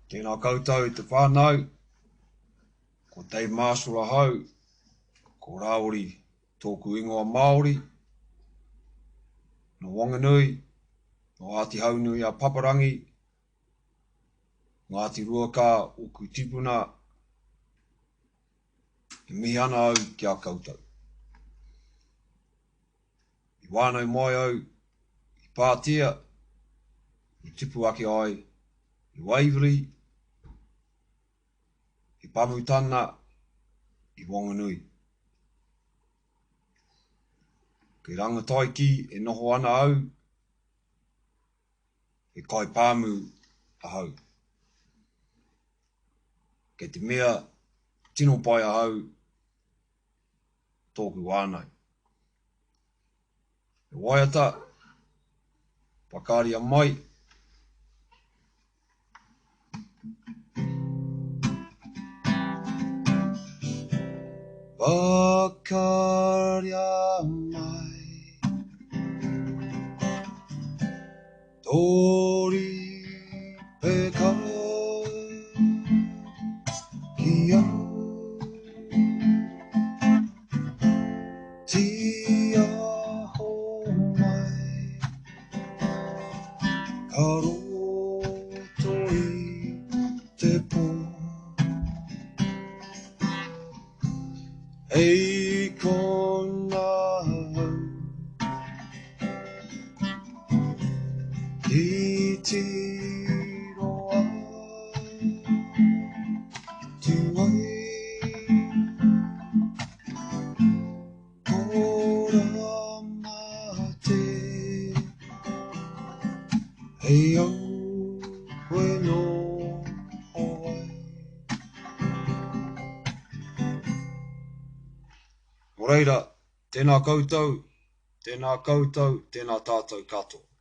Tēnā koutou te whānau, ko Dave Marshall ahau, ko Rāwiri tōku ingoa Māori, nō Wanganui, nō Āti Haunui a Paparangi, Ngāti Ruakā ōku tipuna, e mihi ana au ki a koutou. I whānau mai au i Pātea, i tupu ake ai i Waverley, i Pamutana, i Wanganui. Kei Rangataiki e noho ana au, he kaipāmu ahau. Kei te mea tino pai ahau tōku whānau. He waiata, whakaaria mai. Whakaaria mai tō rīpeka ki au. Tiaho mai ka roto i te pō. Hei kona au titiro atu ai. Ko Ramate hei au koe noho ai. Nō reira, tēnā koutou, tēnā koutou, tēnā tātou katoa.